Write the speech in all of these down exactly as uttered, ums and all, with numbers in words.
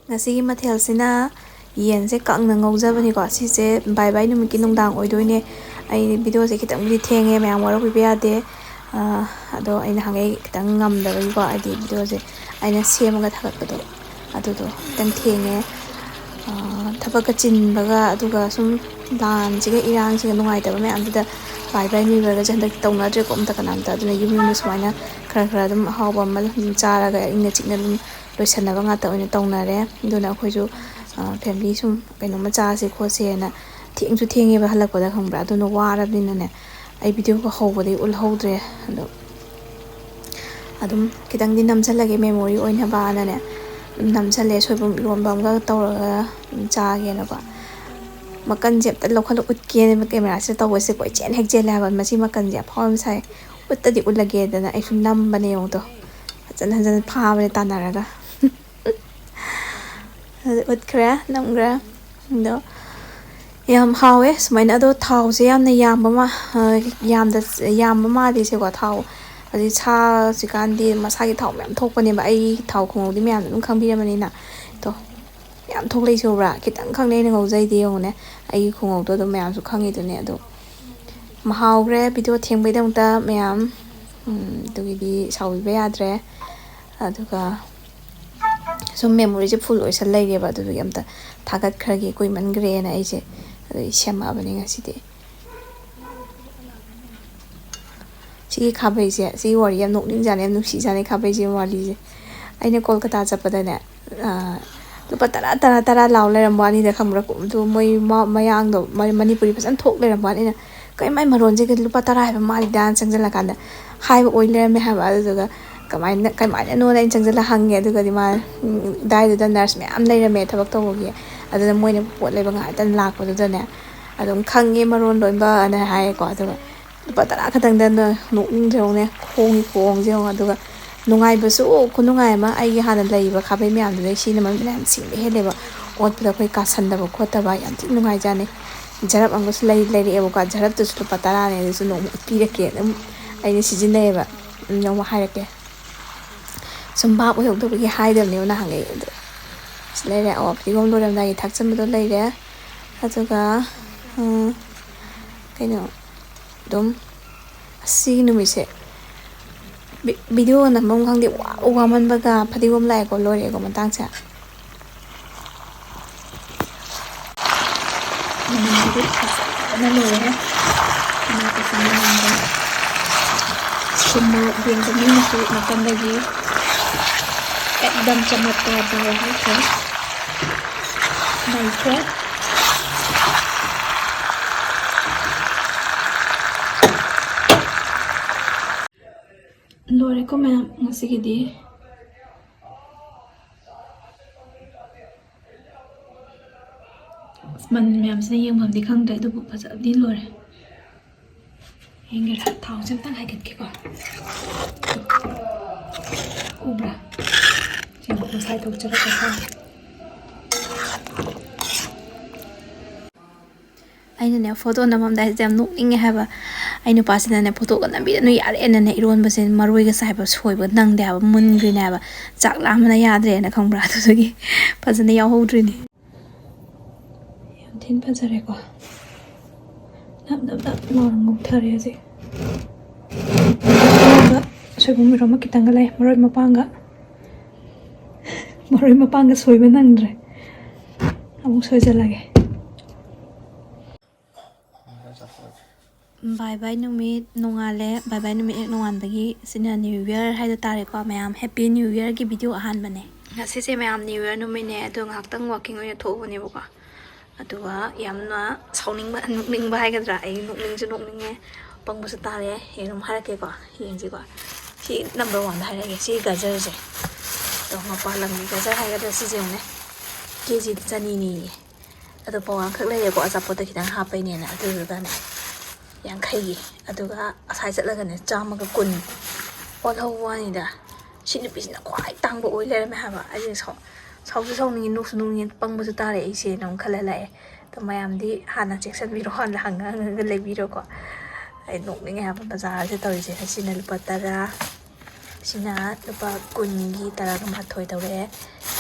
ꯉꯁꯤꯒꯤ ꯃꯊꯦꯜꯁꯤꯅ ꯌꯦꯟꯁꯦ ꯀꯪꯅ ꯉꯧꯖꯕꯅꯤꯀꯣ꯫ ꯁꯤꯁꯦ ꯕꯥꯏ ꯕꯥꯏ ꯅꯨꯃꯤꯠꯀꯤ ꯅꯨꯡꯗꯥꯡ ꯑꯣꯏꯗꯣꯏꯅꯦ꯫ ꯑꯩ ꯚꯤꯗꯤꯑꯣꯁꯦ ꯈꯤꯇꯪꯕꯨꯗꯤ ꯊꯦꯡꯉꯦ, ꯃꯌꯥꯝ ꯋꯥꯔꯧꯕꯤꯕ ꯌꯥꯗꯦ꯫ ꯑꯥ, ꯑꯗꯣ ꯑꯩ ꯅꯍꯥꯟꯈꯩ ꯈꯤꯇꯪ ꯉꯝꯗꯕꯒꯤꯀꯣ, ꯍꯥꯏꯗꯤ ꯚꯤꯗꯤꯑꯣꯁꯦ ꯑꯩꯅ ꯁꯦꯝꯃꯒ ꯊꯥꯒꯠꯄꯗꯣ ꯑꯗꯨꯗꯣ ꯈꯤꯇꯪ ꯊꯦꯡꯉꯦ꯫ ꯑꯥ, ꯊꯕꯛꯀ ꯆꯤꯟꯕꯒ, ꯑꯗꯨꯒ ꯁꯨꯝ ꯂꯥꯟꯁꯤꯒ ꯏꯔꯥꯡꯁꯤꯒ ꯅꯨꯡꯉꯥꯏꯇꯕ ꯃꯌꯥꯝꯁꯤꯗ ꯕꯥꯏ ꯕꯥꯏ ꯅ꯭ꯌꯨ ꯌꯔꯒꯁꯦ ꯍꯟꯗꯛꯇꯤ ꯇꯧꯅꯗ꯭ꯔꯦꯀꯣ ꯑꯝꯇ ꯀꯅꯥꯝꯇ꯫ ꯑꯗꯨꯅ ꯌꯨꯝ ꯌꯨꯝꯗ ꯁꯨꯃꯥꯏꯅ ꯈꯔ ꯈꯔ ꯑꯗꯨꯝ ꯑꯍꯥꯎꯕ ꯑꯃ ꯑꯗꯨꯝ ꯆꯥꯔꯒ ꯏꯪꯅ ꯆꯤꯛꯅ ꯑꯗꯨꯝ ꯂꯣꯏꯁꯟꯅꯕ ꯉꯥꯛꯇ ꯑꯣꯏꯅ ꯇꯧꯅꯔꯦ꯫ ꯑꯗꯨꯅ ꯑꯩꯈꯣꯏꯁꯨ, ꯑ, ꯐꯦꯃꯤꯂꯤ ꯁꯨꯝ ꯀꯩꯅꯣꯝꯃ ꯆꯥꯁꯦ ꯈꯣꯠꯁꯦꯅ ꯊꯦꯡꯁꯨ ꯊꯦꯡꯉꯦꯕ ꯍꯜꯂꯛꯄꯗ, ꯈꯪꯕ꯭ꯔꯥ? ꯑꯗꯨꯅ ꯋꯥꯔꯕꯅꯤꯅꯅꯦ, ꯑꯩ ꯚꯤꯗꯤꯑꯣꯒ ꯍꯧꯕꯗꯒꯤ ꯎꯠꯍꯧꯗ꯭ꯔꯦ꯫ ꯑꯗꯣ ꯑꯗꯨꯝ ꯈꯤꯇꯪꯗꯤ ꯅꯝꯁꯜꯂꯒꯦ, ꯃꯦꯃꯣꯔꯤ ꯑꯣꯏꯅꯕꯅꯅꯦ ꯑꯗꯨꯝ ꯅꯝꯁꯜꯂꯦ꯫ ꯁꯣꯏꯕꯨꯝ ꯏꯔꯣꯟꯕ ꯑꯃꯒ ꯇꯧꯔꯒ ꯑꯗꯨꯝ ꯆꯥꯒꯦꯅꯀꯣ꯫ ꯃꯀꯟꯁꯦ ꯑꯝꯇ ꯂꯧꯈꯠꯂ ꯎꯠꯀꯦꯅ ꯀꯦꯃꯦꯔꯥꯁꯤꯗ ꯇꯧꯕꯁꯦ ꯀꯣꯏꯆꯦꯟ ꯍꯦꯛ ꯆꯦꯜꯂꯦ ꯍꯥꯏꯕ꯫ ꯃꯁꯤ ꯃꯀꯟꯁꯦ ꯑꯐꯥꯎꯕ ꯌꯥꯝ ꯁꯥꯏ, ꯎꯠꯇꯗꯤ ꯎꯠꯂꯒꯦꯗꯅ ꯑꯩꯁꯨ ꯅꯝꯕꯅꯦ꯫ ꯌꯦꯡꯉꯨꯗꯣ, ꯍꯟꯖꯟ ꯍꯟꯖꯟ ꯐꯥꯕꯅꯦ ꯇꯥꯟꯅꯔꯒ꯫ ꯑꯗꯨ ꯎꯠꯈ꯭ꯔꯦ, ꯅꯝꯈ꯭ꯔꯦ꯫ ꯑꯗꯣ ꯌꯥꯝ ꯍꯥꯎꯋꯦ ꯁꯨꯃꯥꯏꯅ꯫ ꯑꯗꯣ ꯊꯥꯎꯁꯦ ꯌꯥꯝꯅ ꯌꯥꯝꯕ ꯃꯥ-, ꯑ, ꯌꯥꯝꯗ-, ꯌꯥꯝꯕ ꯃꯥꯜꯂꯤꯁꯦꯀꯣ, ꯊꯥꯎ꯫ ꯑꯗꯩ ꯁꯥ ꯍꯧꯖꯤꯛꯀꯥꯟꯗꯤ ꯃꯁꯥꯒꯤ ꯊꯥꯎ ꯃꯌꯥꯝ ꯊꯣꯛꯄꯅꯦꯕ꯫ ꯑꯩ ꯊꯥꯎ ꯈꯨꯡꯉꯧꯗꯤ ꯃꯌꯥꯝꯅ ꯑꯗꯨꯝ ꯈꯪꯕꯤꯔꯝꯃꯅꯤꯅ꯫ ꯑꯗꯣ ꯌꯥꯝ ꯊꯣꯛꯂꯛꯏꯁꯦ ꯎꯕ꯭ꯔꯥ? ꯈꯤꯇꯪ ꯈꯪꯅꯦ ꯑꯩꯅ ꯉꯧꯖꯩꯗꯤ ꯌꯦꯡꯉꯨꯅꯦ꯫ ꯑꯩꯒꯤ ꯈꯨꯡꯉꯧꯗꯣ ꯑꯗꯨꯝ ꯃꯌꯥꯝꯁꯨ ꯈꯪꯉꯤꯗꯨꯅꯦ꯫ ꯑꯗꯣ ꯃꯍꯥꯎꯈ꯭ꯔꯦ ꯚꯤꯗꯤꯑꯣ ꯊꯦꯡꯕꯩꯗꯃꯛꯇ ꯃꯌꯥꯝ, ꯎꯝ, ꯑꯗꯨꯒꯤꯗꯤ ꯁꯥꯎꯕꯤꯕ ꯌꯥꯗ꯭ꯔꯦ꯫ ꯑꯗꯨꯒ ꯁꯨꯝ ꯃꯦꯃꯣꯔꯤꯁꯦ ꯐꯨꯜ ꯑꯣꯏꯁꯜ ꯂꯩꯔꯦꯕ, ꯑꯗꯨꯗꯨꯒꯤ ꯑꯝꯇ ꯊꯥꯒꯠꯈ꯭ꯔꯒꯦ, ꯀꯨꯏꯃꯟꯈ꯭ꯔꯦꯅ ꯑꯩꯁꯦ ꯑꯗꯨꯒꯤ ꯁꯦꯝꯃꯛꯑꯕꯅꯦ ꯉꯁꯤꯗꯤ꯫ ꯁꯤꯒꯤ ꯈꯥꯕꯩꯁꯦ, ꯁꯤꯒꯤ ꯋꯥꯔꯤ ꯌꯥꯝ ꯅꯣꯛꯅꯤꯡꯖꯥꯠꯅꯤ, ꯌꯥꯝ ꯅꯨꯡꯁꯤꯖꯥꯠꯅꯤ ꯈꯥꯕꯩꯁꯤꯒꯤ ꯋꯥꯔꯤꯁꯦ꯫ ꯑꯩꯅ ꯀꯣꯜꯀꯇꯥ ꯆꯠꯄꯗꯅꯦ, ꯑꯥ, ꯂꯨꯄꯥ ꯇꯔꯥ, ꯇꯔꯥ, ꯇꯔꯥ ꯂꯥꯎ ꯂꯩꯔꯝꯕ ꯋꯥꯅꯤꯗ, ꯈꯪꯕ꯭ꯔꯥ? ꯑꯗꯨ ꯃꯣꯏ ꯃ-, ꯃꯌꯥꯡꯗꯣ ꯃ-, ꯃꯅꯤꯄꯨꯔꯤ ꯐꯖꯅ ꯊꯣꯛ ꯂꯩꯔꯝꯕ ꯋꯥꯅꯤ꯫ ꯑꯩꯅ, "ꯀꯩ, ꯃꯥꯏ ꯃꯔꯣꯟꯁꯦ ꯂꯨꯄꯥ ꯇꯔꯥ ꯍꯥꯏꯕ ꯃꯥꯜꯂꯤꯗ"ꯅ ꯆꯪꯁꯤꯜꯂꯀꯥꯟꯗ ꯍꯥꯏꯕ ꯑꯣꯏ ꯂꯩꯔꯝꯃꯦ ꯍꯥꯏꯕ꯫ ꯑꯗꯨꯗꯨꯒ ꯀꯃꯥꯏꯅ, ꯀꯃꯥꯏꯅꯅꯣꯅ ꯑꯩꯅ ꯆꯪꯁꯤꯜꯂ ꯍꯪꯉꯦ꯫ ꯑꯗꯨꯒꯗꯤ ꯃꯥ, ꯎꯝ, ꯑꯗꯥꯏꯗꯨꯗ ꯅꯔꯁ ꯃꯌꯥꯝ ꯂꯩꯔꯝꯃꯦ ꯊꯕꯛ ꯇꯧꯕꯒꯤ꯫ ꯑꯗꯨꯅ ꯃꯣꯏꯅ ꯄꯣꯠ ꯂꯩꯕ ꯉꯥꯏꯍꯥꯛꯇꯪ ꯂꯥꯛꯄꯗꯨꯗꯅꯦ, ꯑꯗꯨꯝ ꯈꯪꯉꯦ ꯃꯔꯣꯟ ꯂꯣꯏꯅꯕꯅ ꯍꯥꯏꯌꯦꯀꯣ꯫ ꯑꯗꯨꯒ ꯂꯨꯄꯥ ꯇꯔꯥ ꯈꯛꯇꯪꯗ ꯅ-, ꯅꯣꯛꯅꯤꯡꯗ꯭ꯔꯣ ꯌꯦꯡꯉꯨꯅꯦ, ꯈꯣꯡꯒꯤ ꯈꯣꯡꯁꯦ ꯌꯦꯡꯉꯣ꯫ ꯑꯗꯨꯒ ꯅꯨꯡꯉꯥꯏꯕꯁꯨ, ꯈꯨꯅꯨꯡꯉꯥꯏ ꯑꯃ, ꯑꯩꯒꯤ ꯍꯥꯟꯅ ꯂꯩꯔꯤꯕ ꯈꯥꯕꯩ ꯃꯌꯥꯝꯗꯨꯗꯩ ꯁꯤꯅ ꯃꯃꯤꯠ ꯌꯥꯝ ꯁꯤꯡꯕ ꯍꯦꯜꯂꯦꯕ꯫ ꯑꯣꯠꯄꯗ ꯑꯩꯈꯣꯏ ꯀꯥꯁꯟꯗꯕ ꯈꯣꯠꯇꯕ ꯌꯥꯝ ꯊꯤꯅ ꯅꯨꯡꯉꯥꯏꯖꯥꯠꯅꯤ꯫ ꯖꯔꯞ ꯑꯃꯒꯁꯨ ꯂꯩ-, ꯂꯩꯔꯛꯑꯦꯕꯀꯣ꯫ ꯖꯔꯞꯇꯨꯁꯨ ꯂꯨꯄꯥ ꯇꯔꯥꯅꯦ, ꯑꯗꯨꯁꯨ ꯅꯣꯡꯃ ꯎꯠꯄꯤꯔꯛꯀꯦ, ꯑꯗꯨꯝ ꯑꯩꯅ ꯁꯤꯖꯤꯟꯅꯩꯌꯦꯕ꯫ ꯅꯣꯡꯃ ꯍꯥꯏꯔꯛꯀꯦ꯫ ꯁꯨꯝ ꯚꯥꯞ ꯑꯣꯏꯍꯧꯗꯕꯒꯤ ꯍꯥꯏꯗꯕꯅꯦꯕ ꯅꯍꯥꯟꯈꯩ꯫ ꯑꯗꯣ ꯁꯤ ꯂꯩꯔꯦ꯫ ꯑꯣ, ꯐꯗꯤꯒꯣꯝ ꯂꯣꯏꯔꯝꯗꯥꯏꯒꯤ ꯊꯥꯛꯆꯟꯕꯗꯣ ꯂꯩꯔꯦ꯫ ꯑꯗꯨꯒ, ꯎꯝ, ꯀꯩꯅꯣ, ꯑꯗꯨꯝ ꯑꯁꯤꯒꯤ ꯅꯨꯃꯤꯠꯁꯦ ꯚꯤ-, ꯚꯤꯗꯤꯑꯣ ꯅꯝꯐꯝ ꯈꯪꯗꯦ, ꯋꯥ-, ꯋꯥꯃꯟꯕꯒ ꯐꯗꯤꯒꯣꯝ ꯂꯥꯛꯑꯦꯀꯣ, ꯂꯣꯏꯔꯦꯀꯣ ꯃꯇꯥꯡꯁꯦ꯫ ꯃꯅꯝꯁꯤꯗꯤ ꯐꯖꯅ ꯂꯣꯏꯔꯦ꯫ ꯃꯅꯥ ꯀꯁꯥ ꯃꯌꯥꯝꯗꯣ ꯁꯨꯝ ꯃꯣꯔꯣꯛ ꯌꯦꯡꯕ ꯃꯤꯅꯁꯨ ꯅꯥꯀꯟꯗꯒꯤ ꯑꯦꯛꯗꯝ ꯆꯃꯠꯀꯥꯔ ꯇꯥꯔꯦ ꯍꯥꯏꯈ꯭ꯔꯦ꯫ ꯂꯩꯈ꯭ꯔꯦ꯫ ꯂꯣꯏꯔꯦꯀꯣ ꯃꯌꯥꯝ ꯉꯁꯤꯒꯤꯗꯤ꯫ ꯑꯁ, ꯃꯅꯤꯜ ꯃꯌꯥꯝꯁꯤꯅ ꯌꯦꯡꯐꯝꯗꯤ ꯈꯪꯗ꯭ꯔꯦ, ꯑꯗꯨꯕꯨ ꯐꯖꯕꯗꯤ ꯂꯣꯏꯔꯦ꯫ ꯌꯦꯡꯒꯦꯔꯥ? ꯊꯥꯎꯁꯦ ꯑꯝꯇꯪ ꯍꯥꯏꯒꯠꯀꯦꯀꯣ꯫ ꯎꯕ꯭ꯔꯥ? ꯁꯤ ꯉꯁꯥꯏ ꯊꯣꯛꯆꯔꯛꯄ ꯊꯥꯎ꯫ ꯑꯩꯅꯅꯦ, ꯐꯣꯇꯣ ꯅꯝꯃꯝꯗꯥꯏꯁꯤꯗ ꯌꯥꯝ ꯅꯣꯛꯅꯤꯡꯉꯦ ꯍꯥꯏꯕ꯫ ꯑꯩ ꯅꯨꯄꯥꯁꯤꯅꯅꯦ, "ꯐꯣꯇꯣꯒ ꯅꯝꯕꯤꯔꯅꯨ, ꯌꯥꯔꯦꯅꯅꯦ", ꯏꯔꯣꯟꯕꯁꯦ ꯃꯔꯣꯏꯒ ꯆꯥꯏꯕ ꯁꯣꯏꯕ ꯅꯪꯗꯦ ꯍꯥꯏꯕ, ꯃꯨꯟꯈ꯭ꯔꯤꯅꯦ ꯍꯥꯏꯕ꯫ ꯆꯥꯛ ꯂꯥꯝꯕꯅ ꯌꯥꯗ꯭ꯔꯦꯅ, ꯈꯪꯕ꯭ꯔꯥ? ꯑꯗꯨꯗꯨꯒꯤ ꯐꯖꯅ ꯌꯥꯎꯍꯧꯗ꯭ꯔꯤꯅꯦ꯫ ꯌꯥꯝ ꯊꯤꯅ ꯐꯖꯔꯦꯀꯣ꯫ ꯅꯞ ꯅꯞ ꯅꯞ ꯂꯥꯎꯅ ꯉꯧꯊꯔꯦ ꯍꯧꯖꯤꯛ꯫ ꯑꯗꯨꯒ ꯁꯣꯏꯕꯨꯝ ꯏꯔꯣꯝꯕ ꯈꯤꯇꯪꯒ ꯂꯩ, ꯃꯔꯣꯏ ꯃꯄꯥꯡꯒ꯫ ꯃꯔꯣꯏ ꯃꯄꯥꯡꯒ ꯁꯣꯏꯕ ꯅꯪꯗ꯭ꯔꯦ꯫ ꯑꯃꯨꯛ ꯁꯣꯏꯖꯜꯂꯒꯦ꯫ ꯕꯥꯏ ꯕꯥꯏ ꯅꯨꯃꯤꯠ ꯅꯣꯡꯉꯥꯜꯂꯦ꯫ ꯕꯥꯏ ꯕꯥꯏ ꯅꯨꯃꯤꯠ ꯍꯦꯛ ꯅꯣꯡꯉꯥꯟꯕꯒꯤ ꯁꯤꯅ New Year ꯍꯥꯏꯗꯣ ꯇꯥꯔꯦꯀꯣ ꯃꯌꯥꯝ꯫ Happy New Yearꯒꯤ video ꯑꯍꯥꯟꯕꯅꯦ꯫ ꯉꯁꯤꯁꯦ ꯃꯌꯥꯝ New Year ꯅꯨꯃꯤꯠꯅꯦ, ꯑꯗꯣ ꯉꯥꯏꯍꯥꯛꯇꯪ walking ꯑꯣꯏꯅ ꯊꯣꯛꯎꯕꯅꯦꯕꯀꯣ꯫ ꯑꯗꯨꯒ ꯌꯥꯝꯅ ꯁꯥꯎꯅꯤꯡꯕ, ꯅꯣꯛꯅꯤꯡꯕ ꯍꯥꯏꯒꯗ꯭ꯔꯥ, ꯑꯩ ꯅꯣꯛꯅꯤꯡꯁꯨ ꯅꯣꯛꯅꯤꯡꯉꯦ, ꯄꯪꯕꯁꯨ ꯇꯥꯔꯦ꯫ ꯑꯩ ꯑꯗꯨꯝ ꯍꯥꯏꯔꯛꯀꯦꯀꯣ, ꯌꯦꯡꯁꯤꯀꯣ꯫ ꯁꯤ number oneꯗ ꯍꯥꯏꯔꯛꯑꯒꯦ, ꯁꯤ ꯒꯖꯔꯁꯦ꯫ ꯑꯗꯣ ꯃꯄꯥꯟ ꯂꯝꯒꯤ ꯒꯖꯔ ꯍꯥꯏꯒꯗ꯭ꯔꯥ, ꯁꯤꯁꯦ ꯌꯦꯡꯉꯨꯅꯦ, ꯀꯦ ꯖꯤꯗ ꯆꯅꯤꯅꯤꯌꯦ꯫ ꯑꯗꯣ ꯄꯋꯥ ꯈꯛ ꯂꯩꯔꯦꯀꯣ, ꯑꯆꯥꯄꯣꯠꯇ ꯈꯤꯇꯪ ꯍꯥꯞꯄꯩꯅꯦꯅ꯫ ꯑꯗꯨꯗꯨꯒꯅꯦ ꯌꯥꯡꯈꯩꯒꯤ, ꯑꯗꯨꯒ ꯑꯁꯥꯏ ꯆꯠꯂꯒꯅꯦ ꯆꯥꯝꯃꯒ ꯀꯨꯟ ꯑꯣꯜꯍꯧꯕ ꯋꯥꯅꯤꯗ꯫ ꯁꯤ ꯅꯨꯄꯤꯁꯤꯅ ꯈ꯭ꯋꯥꯏ ꯇꯥꯡꯕ ꯑꯣꯏ ꯂꯩꯔꯝꯃꯦ ꯍꯥꯏꯕ꯫ ꯑꯩꯁꯦ ꯁꯥꯎ-, ꯁꯥꯎꯁꯨ ꯁꯥꯎꯅꯤꯡꯉꯤ, ꯅꯣꯛꯁꯨ ꯅꯣꯛꯅꯤꯡꯉꯤ, ꯄꯪꯕꯁꯨ ꯇꯥꯔꯦ ꯑꯩꯁꯦꯅ ꯑꯃꯨꯛ ꯈꯜꯂ ꯂꯥꯛꯑꯦ꯫ ꯑꯗꯣ ꯃꯌꯥꯝꯗꯤ ꯍꯥꯟꯅ ꯆꯦꯛꯁꯤꯟꯕꯤꯔꯣ, ꯍꯥꯟꯅ ꯍꯪꯉ ꯍꯪꯉꯒ ꯂꯩꯕꯤꯔꯣꯀꯣ꯫ ꯑꯩ ꯅꯣꯛꯅꯤꯡꯉꯦ ꯍꯥꯏꯕ ꯕꯖꯥꯔꯁꯦ ꯇꯧꯔꯤꯁꯦ꯫ ꯑꯁꯤꯅ ꯂꯨꯄꯥ ꯇꯔꯥ, ꯁꯤꯅ ꯂꯨꯄꯥ ꯀꯨꯟꯒꯤ ꯇꯔꯥꯒ ꯃꯥꯊꯣꯏ ꯇꯧꯔꯛꯑꯦ꯫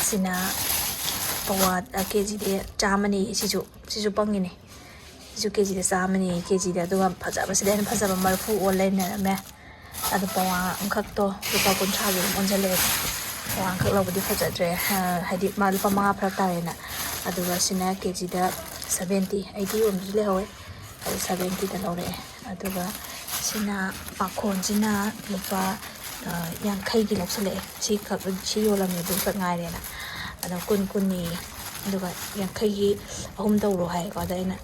ꯁꯤꯅ ꯄꯋꯥ ꯀꯦ ꯖꯤꯗꯤ ꯆꯥꯝꯃꯅꯤ꯫ ꯁꯤꯁꯨ ꯁꯤꯁꯨ ꯄꯪꯉꯤꯅꯦ꯫ ꯁꯤꯁꯨ ꯀꯦ ꯖꯤꯗ ꯆꯥꯝꯃꯅꯤ꯫ ꯀꯦ ꯖꯤꯗ꯫ ꯑꯗꯨꯒ ꯐꯖꯕꯁꯤꯗ ꯍꯦꯟꯅ ꯐꯖꯕ ꯃꯔꯐꯨ ꯑꯣꯜ ꯂꯩꯅꯔꯝꯃꯦ꯫ ꯑꯗꯣ ꯄꯋꯥ ꯑꯃꯈꯛꯇꯣ ꯂꯨꯄꯥ ꯀꯨꯟꯊ꯭ꯔꯥꯒꯤ ꯑꯗꯨꯝ ꯑꯣꯟꯁꯤꯜꯂꯛꯑꯦ꯫ ꯄꯋꯥ ꯑꯃꯈꯛ ꯂꯧꯕꯗꯤ ꯐꯖꯗ꯭ꯔꯦ꯫ ꯍꯥꯏꯗꯤ ꯃꯥ ꯂꯨꯄꯥ ꯃꯉꯥ ꯐꯔꯛ ꯇꯥꯔꯦꯅ꯫ ꯑꯗꯨꯒ ꯁꯤꯅ ꯀꯦ ꯖꯤꯗ ꯁꯕꯦꯟꯇꯤ, ꯑꯩꯠꯇꯤ ꯌꯣꯟꯕꯁꯨ ꯂꯩꯍꯧꯋꯦ꯫ ꯑꯗꯨ ꯁꯕꯦꯟꯇꯤꯗ ꯂꯧꯔꯛꯑꯦ꯫ ꯑꯗꯨꯒ ꯁꯤꯅ ꯄꯥꯈꯣꯟꯁꯤꯅ ꯂꯨꯄꯥ ꯌꯥꯡꯈꯩꯒꯤ ꯂꯧꯁꯤꯜꯂꯛꯑꯦ꯫ ꯁꯤꯈꯛ ꯁꯤ ꯌꯣꯜꯂꯝꯃꯦ, ꯑꯗꯨꯈꯛ ꯉꯥꯏꯔꯦꯅ꯫ ꯑꯗꯣ ꯀꯨꯟ ꯀꯨꯟꯅꯤ꯫ ꯑꯗꯨꯒ ꯌꯥꯡꯈꯩꯒꯤ ꯑꯍꯨꯝ ꯇꯧꯔꯣ ꯍꯥꯏꯌꯦꯀꯣ꯫ ꯑꯗ ꯑꯩꯅ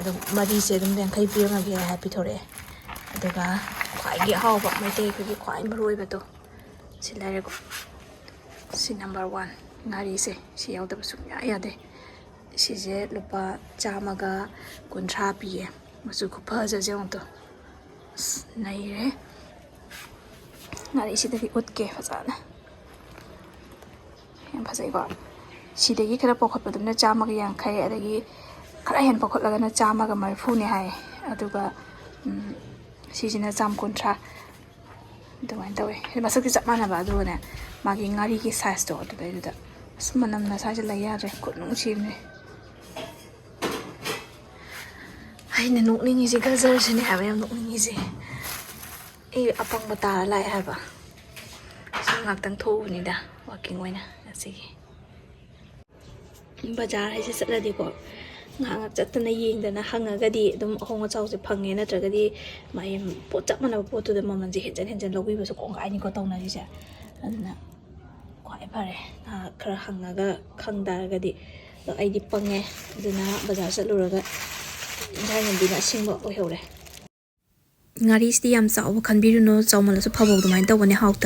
ꯑꯗꯨꯝ ꯃꯔꯤꯁꯦ ꯑꯗꯨꯝ ꯌꯥꯡꯈꯩ ꯄꯤꯔꯝꯃꯒꯦ ꯍꯥꯏ ꯄꯤꯊꯣꯔꯛꯑꯦ꯫ ꯑꯗꯨꯒ ꯈ꯭ꯋꯥꯏꯒꯤ ꯑꯍꯥꯎꯕ, ꯃꯩꯇꯩ ꯑꯩꯈꯣꯏꯒꯤ ꯈ꯭ꯋꯥꯏ ꯃꯔꯨ ꯑꯣꯏꯕꯗꯣ, ꯁꯤ ꯂꯩꯔꯦꯀꯣ꯫ ꯁꯤ ꯅꯝꯕꯔ ꯋꯥꯟ ꯉꯥꯔꯤꯁꯦ, ꯁꯤ ꯌꯥꯎꯗꯕ ꯁꯨꯡꯌꯥ ꯌꯥꯗꯦ꯫ ꯁꯤꯁꯦ ꯂꯨꯄꯥ ꯆꯥꯝꯃꯒ ꯀꯨꯟꯊ꯭ꯔꯥ ꯄꯤꯌꯦ꯫ ꯃꯆꯨ ꯈꯨꯐꯖꯁꯦ ꯑꯃꯨꯛꯇ, ꯑꯁ, ꯅꯩꯔꯦ꯫ ꯉꯥꯔꯤꯁꯤꯗꯗꯤ ꯎꯠꯀꯦ ꯐꯖꯅ꯫ ꯌꯥꯝ ꯐꯖꯩꯀꯣ꯫ ꯁꯤꯗꯒꯤ ꯈꯔ ꯄꯧꯈꯠꯄꯗꯨꯅ ꯆꯥꯝꯃꯒ ꯌꯥꯡꯈꯩ, ꯑꯗꯒꯤ ꯈꯔ ꯍꯦꯟꯅ ꯄꯧꯈꯠꯂꯒꯅ ꯆꯥꯝꯃꯒ ꯃꯔꯤꯐꯨꯅꯦ ꯍꯥꯏꯌꯦ꯫ ꯑꯗꯨꯒ ꯁꯤꯁꯤꯅ ꯆꯥꯝ ꯀꯨꯟꯊ꯭ꯔꯥ꯫ ꯑꯗꯨꯃꯥꯏꯅ ꯇꯧꯋꯦ꯫ ꯍꯥꯏꯗꯤ ꯃꯁꯛꯇꯤ ꯆꯞ ꯃꯥꯟꯅꯕ, ꯑꯗꯨꯒꯅꯦ, ꯃꯥꯒꯤ ꯉꯥꯔꯤꯒꯤ ꯁꯥꯏꯖꯇꯣ ꯑꯗꯨꯗꯩꯗꯨꯗ꯫ ꯑꯁ, ꯃꯅꯝꯅ ꯁ꯭ꯋꯥꯏꯁꯦ ꯂꯩ ꯌꯥꯗ꯭ꯔꯦ꯫ ꯈꯨꯠ ꯅꯨꯡꯁꯤꯕꯅꯦ꯫ ꯑꯩꯅ ꯅꯣꯛꯅꯤꯡꯉꯤꯁꯦ ꯒꯖꯔꯁꯤꯅꯦ ꯍꯥꯏꯕ, ꯌꯥꯝ ꯅꯣꯛꯅꯤꯡꯉꯤꯁꯦ꯫ ꯑꯩ ꯑꯄꯪꯕ ꯇꯥꯔ ꯂꯥꯛꯑꯦ ꯍꯥꯏꯕ꯫ ꯁꯨꯝ ꯉꯥꯛꯇꯪ ꯊꯣꯛꯎꯕꯅꯤꯗ, ꯋꯥꯛꯀꯤꯡ ꯑꯣꯏꯅ ꯉꯁꯤꯒꯤ꯫ ꯕꯖꯥꯔ ꯍꯥꯏꯁꯦ ꯆꯠꯂꯗꯤꯀꯣ, ꯉꯥꯏꯍꯥꯛ ꯉꯥꯏꯍꯥꯛ ꯆꯠꯇꯅ ꯌꯦꯡꯗꯅ ꯍꯪꯉꯒꯗꯤ ꯑꯗꯨꯝ ꯑꯍꯣꯡ ꯑꯆꯥꯎꯁꯦ ꯐꯪꯉꯦ꯫ ꯅꯠꯇ꯭ꯔꯒꯗꯤ ꯃꯥꯒꯤ ꯄꯣꯠ ꯆꯞ ꯃꯥꯟꯅꯕ ꯄꯣꯠꯇꯨꯗ ꯃꯃꯜꯁꯦ ꯍꯦꯟꯖꯟ ꯍꯦꯟꯖꯟ ꯂꯧꯕꯤꯕꯁꯨ ꯀꯣꯡꯒꯥꯏꯅꯤꯀꯣ ꯇꯧꯅꯔꯤꯁꯦ꯫ ꯑꯗꯨꯅ ꯈ꯭ꯋꯥꯏ ꯐꯔꯦ ꯉꯥꯏꯍꯥꯛ ꯈꯔ ꯍꯪꯉꯒ ꯈꯪ ꯇꯥꯔꯒꯗꯤ꯫ ꯑꯗꯣ ꯑꯩꯗꯤ ꯄꯪꯉꯦ, ꯑꯗꯨꯅ ꯕꯖꯥꯔ ꯆꯠꯂꯨꯔꯒ ꯏꯟꯖꯥꯡ ꯅꯥꯄꯤꯅ ꯑꯁꯦꯡꯕ ꯑꯣꯏꯍꯧꯔꯦ꯫ ꯉꯥꯔꯤꯁꯤꯗꯤ ꯌꯥꯝ ꯆꯥꯎꯕ ꯈꯟꯕꯤꯔꯨꯅꯨ, ꯆꯥꯎꯃꯜꯂꯁꯨ ꯐꯕꯧ ꯑꯗꯨꯃꯥꯏꯅ ꯇꯧꯕꯅꯦ, ꯍꯥꯎꯇꯕ꯫